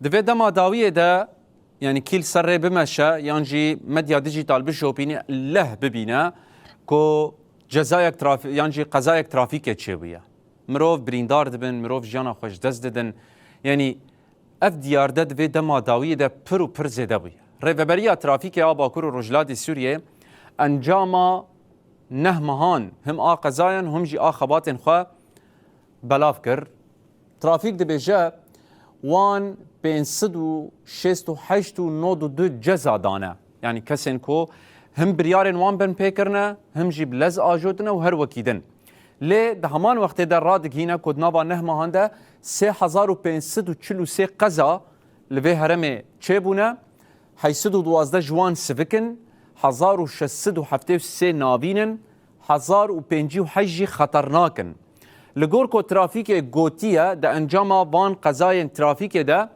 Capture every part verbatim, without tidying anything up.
Di vê dema dawiyê de, yanî kî li ser rê bimeşe yan jî medya dîjîtal bişopîne, leh bibîne ku cezayek trafî-, yan jî qezayek trafîkê çêbûye. Mirov birîndar dibin, mirov jiyana xwe ji dest didin. Yanî ev diyarde di vê dema dawiyê de pir û pir zêde bûye. Rêveberiya Trafîkê a Bakur û Rojhilatê Sûriyê encama neh mehan him a qezayan him jî a xebatên xwe belav kir. Trafîk dibêje, wan pênc sed û şêst û heşt û nod û du ceza dane. Yanî kesên ku him biryarên wan bin pê kirine, him jî bi lez ajotine û her wekî din. Lê di heman wextê de radigihîne ku di nava neh mehan de sê hezar û pênc sed û çil û sê qeza li vê herêmê çêbûne, heyt sed û duwazdeh ji wan sivik in, hezar û şeş sed û heftê û sê navîn in, hezar û pêncî û heşt jî xeternak in. Li gor ku trafîkê gotiye, di encama van qezayên trafîkê de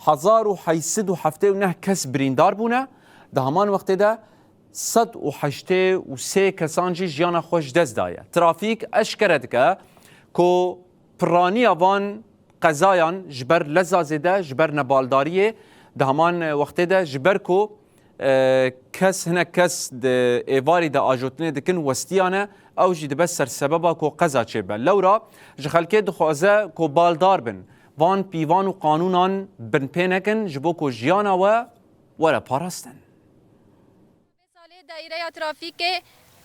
hezar û heyt sed û heftê û neh kes birîndar bûne, di heman wextê de sed û heştê û sê kesan jî jiyana xwe ji dest daye. Trafîk eşkere dike ku piraniya van qezayan ji ber leza zêde, ji ber nebaldariyê, di heman wextê de ji ber ku, e, kes, hinek kes di êvarî de ajotinê dikin westiyane, ew jî dibe sersebeba ku qeza çêbe. Lewra ji xelkê dixwaze ku baldar bin, van pîvan û qanûnan binpê nekin, ji bo ku jiyana we were parastin. Salê daîreya trafîkê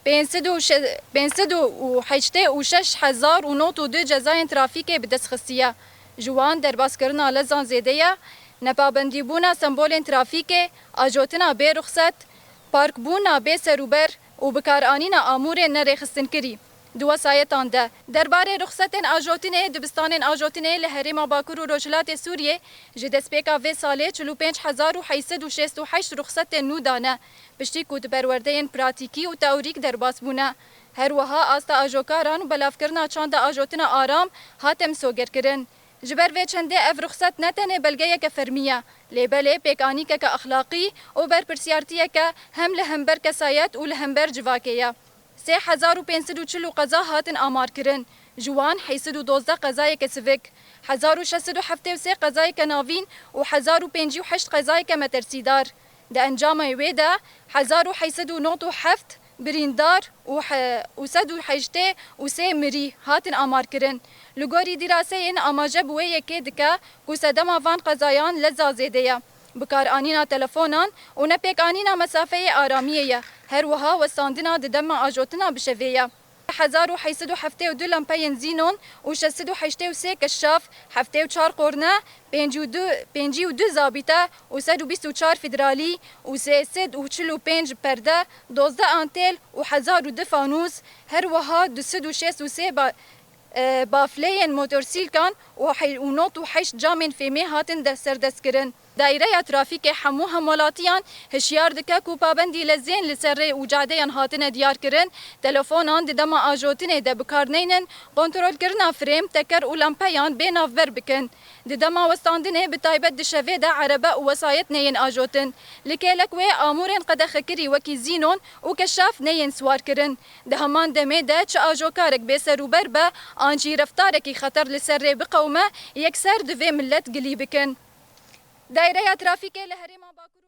pênc sed û şeş, pênc sed û heştê û şeş hezar û nod û du cezayên trafîkê bi dest xistiye. Ji wan derbaskirina lezan zêde ye, nepabendîbûna sembolên trafîkê, ajotina bê ruxset, parkbûna bê serûber û bikaranîna amûrên nerêxistinkirî. Di wesayetan de, derbarê ruxsetên ajotinê, dibistanên ajotinê li herêma Bakur û Rojhilatê Sûriyê ji destpêka vê salê çil û pênc hezar û heyt sed û şêst û heşt ruxsetên nû dane, piştî ku di perwerdeyên pratîkî û teorîk derbas bûne. Her wiha asta ajokaran û belavkirina çanda ajotina aram hate misogerkirin. Ji ber vê çendê ev ruxset ne tenê belgeyeke fermî ye, lê belê pêkanîkeke exlaqî û berpirsiyartiyeke hem li hember kesayet û li hember civakê ye. Sê hezar û pênc sed û çil û qeza hatin amarkirin. Ji wan heyt sed û dozdeh qezayeke sivik, hezar û şeş sed û heftê û sê qezayeke navîn û hezar û pêncî û heşt qezayeke metersîdar. Di encamê wê de hezar û heyt sed û nod û heft birîndar û he-, û sed û heştê û sê mirî hatin amarkirin. Li gorî dîraseyên amaje bi wê yekê dike ku sedema van qezayan leza zêde ye, bikaranîna telefonan û nepêkanîna mesafeyê aramiyê ye. Her wiha westandina di dema ajotina bi şevê ye. Hezar û heyt sed û heftê û du lempeyên zînon û şeş sed û heştê û sê keşaf, heftê û çar qorne, pêncî û du, pêncî û du zabîte û sed û bîst û çar fîdralî û sê sed û çil û pênc perde, dozdeh antêl û hezar û du fanûs, her wiha du sed û şêst û sê ba-, e, bafleyên motorsîlkan û hey-, û nod û heşt camên fêmê hatin de serdestkirin. Daîreya Trafîkê hemû hemwelatiyan hişyar dike ku pabendî lezên li ser rê û cadeyan hatine diyarkirin, telefonan di dema ajotinê de bi kar neynin, kontrolkirina frêm, teker û lampeyan bê navber bikin. Di dema westandinê, bi taybet di şevê de, erebe û wesayet neyên ajotin. Li kêlek wê amûrên qedexekirî wekî zînon û keşaf neyên siwarkirin. Di heman demê de çi ajokarek bêserûber be an jî reftarekî xeter li ser rê biqewime, yekser divê millet gilî bikin. Daîreya Trafîkê li herêma Bakur